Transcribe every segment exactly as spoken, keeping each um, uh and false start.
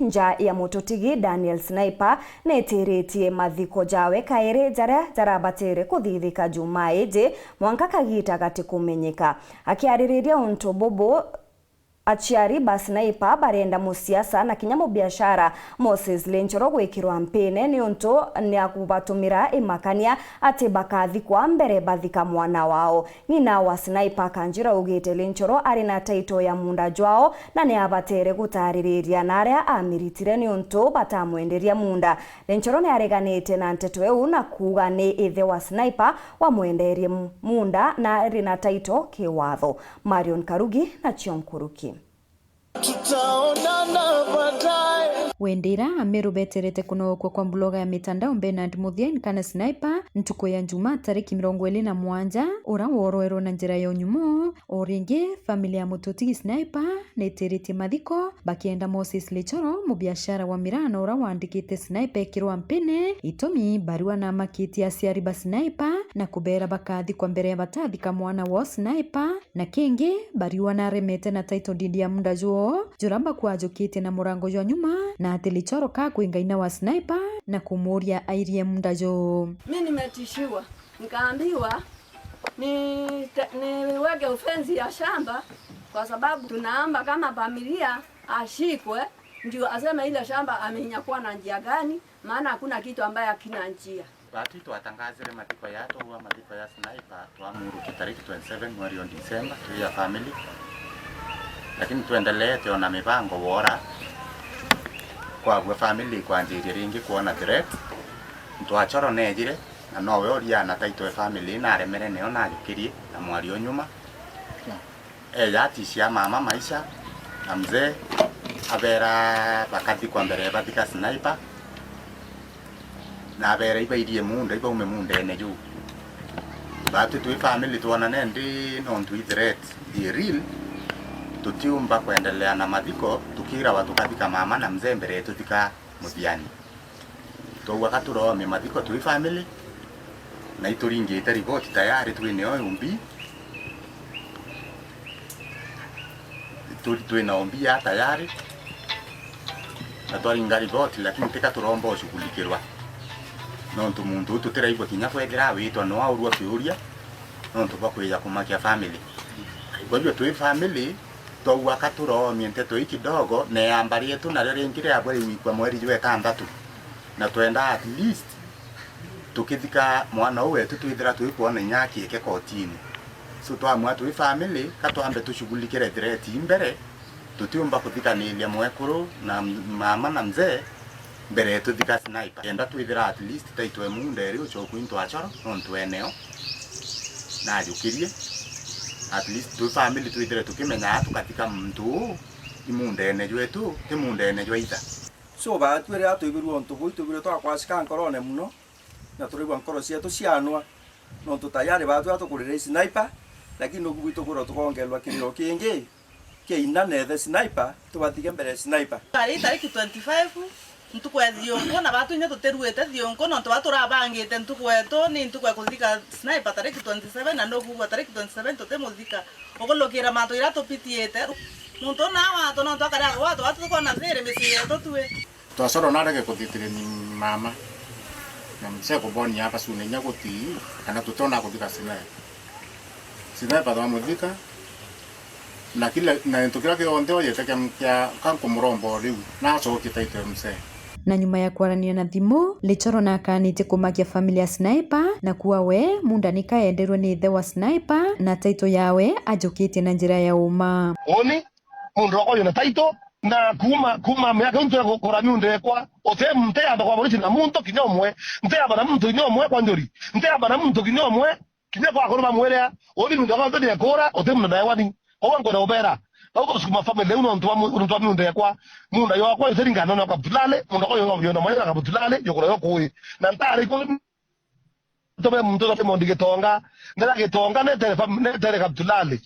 Nja ya mututigi Daniel Sniper niitiritie mathiko jawe kairi jaria jarabatere kuthithika Jumaa iji mwanka kagita gatikumenyeka. Akiaririria untu bubu, aciari ba Sniper barenda musiasa na kinya mubiashara Moses Lenchoro gwikirwa mpine niuntu niakubatumira imakania ati bakathikwa mbere bathika mwana wao. Ng'ina wa Sniper Kanjira augite Lenchoro ari na title ya munda jwao na ni abatere gutaririria na aria amiritire niuntu batamwenderia munda. Lenchoro ni areganite na nteto iu na kuuga ni ithe wa Sniper wamwenderie mu-, munda na ari na title kiwatho. Marion Karugi na cio nkuruki. Tutaonana baadaye. Wendira Ameru beterete kunookwa kwa mbuloga ya mitandao Bernard Muthia kana Sniper ntuku ya Njumaa tariki mirongo iri na mugwanja, ura woroerwe na njira ya unyumo. O ringi, family ya mututigi Sniper niitiritie mathiko bakienda Moses Lichoro, mubiashara wa miraa na ura wandikite Sniper ekirwa mpine. Itumi, barua na amakitie aciari ba Sniper na kubera bakathikwa mbere ya batathika mwana wao Sniper. Na kingi, bariwa naremete na title deed ya munda jwoo, jura bakwajukitie na murango jwa nyuma, na ati Lichoro kakwinga ina wa Sniper na kumuria airie munda juu. Mi nimetishiwa, nikaambiwa ni te-, niweke ofensi ya shamba kwa sababu tunaomba kama familia ashikwe, ndio aseme ile shamba ameinyakua na njia gani, maana hakuna kitu ambaye hakina njia. Baatwi twatangazire mathiko ya, twaua mathiko ya Sniper, twamurukia tariki twenty seven mweri o December, twi ya family. Lakini twendeleete ona mibango wora, kwabua family ikwanjirie ringi kwona threat. Ntwachoro neejire, na nowe uria na title e family, naremere nio najukirie na mwari o nyuma. Eeja atishia mama maisha na mzee, abeera bakathikwa mbere bathika Sniper, na abeera ibairie munda, ibaume mundene juu. Baatwi twi family twonane ndi nontu i threat i real, tutiumba kwendelea na mathiko tukiirawa tukathika mama na mzee mbere tuthika Muthiani. Twaua ka turoomie mathiko twi family, na ituringite riboti tayari twineo umbi. Turi twina umbi ya tayari, na twaringa riboti, lakini tika turomba ushughulikirwa. Nontu muntu uu tutiraigua kinya kwethira awitwa no aurua kiuria, nontu bwa kwija kumakia family. Kwa hivyo twi family, twaua ka turoomie nteto ii kidogo, na iamba rietu nario ringi riabua riwikwa mweri jwa itantatu. Na twenda at least tukithika mwana uu wetu twithira twikwona inya akieke kotini. So twamua twi family, ka twambe tushughulikire threat ii mbere, tutiumba kuthikaniria mwekuru na m-, mama na mzee mbere tuthika Sniper. Kenda twithira at least title e munda iri ucoku into achoro, nontu eneo najukirie. At least twi family twithire tukimenyaa tukathika muntu uu i mundene jwetu, ti mundene jwa itha. So, baatwi riria twibirue untu buu, itwibirue twakwacika nkorone mono, na turaigua nkoro cietu cianwa, nontu tayari baatwi riria tukurire i Sniper, lakini nuku bwitu kwirwa tukongererwa kiriro kingi kia ina na ithe Sniper, tubathike mbere ya Sniper. Ari tariki twenty-five, ntuku ya thiunku, na baatwi inya tutiruite thiunku, nontu baria turabangite ntuku yetu ni ntuku ya kuthika Sniper tariki twenty-seven, na nuku bwa tariki twenty-seven tutimuthika. Ukulukira mantu jaria tupitiite. Muntu una agwatwa nontu akari agwatwa, baatwi tukona thiri micii yetu twi. Twacoro narege kuthitiria ni mama na mzee kubonia hapa cune inya guti kana tutona kuthika Sniper. Sniper twamuthika na kila, na gintu kiria kionthe ojete kia, kia, ka nkumuromba o riu, nacokie title ya mzee. Na nyuma ya kwarania na thimu, Lichoro nakanitie kumakia family ya Sniper na kuuga we munda nikaenderwe ni ithe wa Sniper na title yawe ajukitie na njira ya uma. Uni mundu wakwa wina title, na kuma, kuma miaka iu ntwira gukora miunda ekwa, uti, ntiamba kwa borisi na muntu kinya umwe, ntiamba na muntu kinya umwe kwa njuri, ntiamba na muntu kinya umwe, kinya kwa akuru bamwiria, uni miunda yakwa yonthe niekura, uti muntu ndaewani. Koguo nkwenda ubera, bau gusukuma family riu nontu wa mu-, nontu wa miunda ekwa, miunda yokwa yothe ringana na Kabutulale, munda kwa yo, yo na mwana Kabutulale, yokura yo kui. Na ntari ku Ntobe muntu ntobe mondi Gitonga, ndera Gitonga netere fam-, netere Kabutulale.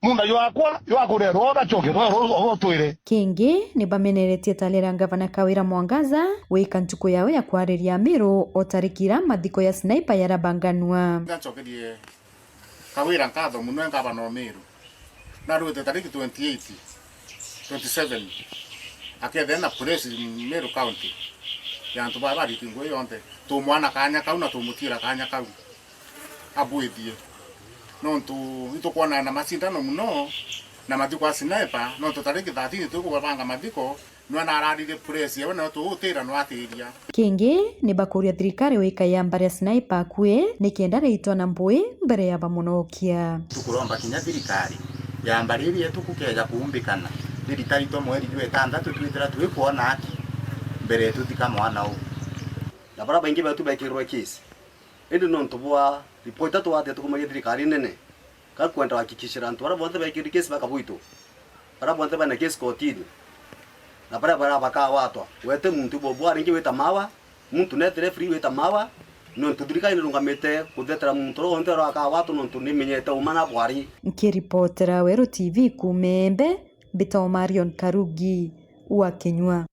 Munda yokwa, yokure roga choke, ro, ro, ro, twire. Kingi, ni bameneretie talera Ngavana Kawira Mwangaza gwika ntuku yawe ya kwariria Amiru o tariki iria mathiko ya Sniper yarabanganua. Nchokerie Kawira nkatho mono, e Ngavana o Miru. Narwite tariki twenty-eight, twenty-seven. Akethira na press Meru County ya antu baa bariti ngugi yonthe, tumwana kanya kau na tumutiira kanya kau abwithie. Nontu itukwonana na macindano muno na mathiko a sniper, nontu tariki thirteen tukubabanga mathiko, nwe nararire press yewe, na tuutira nwatiria. Kingi, ni bakuria thirikari wika yamba ria sniper akui, nikenda riitwa na mbui mbere ya bamunokia. Tukuromba kinya thirikari yamba riri etuku keja kuumbikana, riritaritwa mweri jwa itantatu twithira twikwona aki mbere tuthika mwana uu. Na baria baingi betu bekirwe case, indi nontu bwa ripoti atu wathie tukumagia thirikari nene, kakwenda kuhakikishira antu baria bonthe bekirwe case bakabwitwo, baria bonthe bena case kotini, na baria baria bakawatwa. Wete muntu bobo aringi wita mawa, muntu nethire free wita mawa, nontu thirikari nirungamite kuthetera muntu uria wonthe uria akawatwa, nontu nimenyete uma na bwari. Nkiripotera Weru T V kuuma Embe, mbitagwa Marion Karugi wa Kinyua.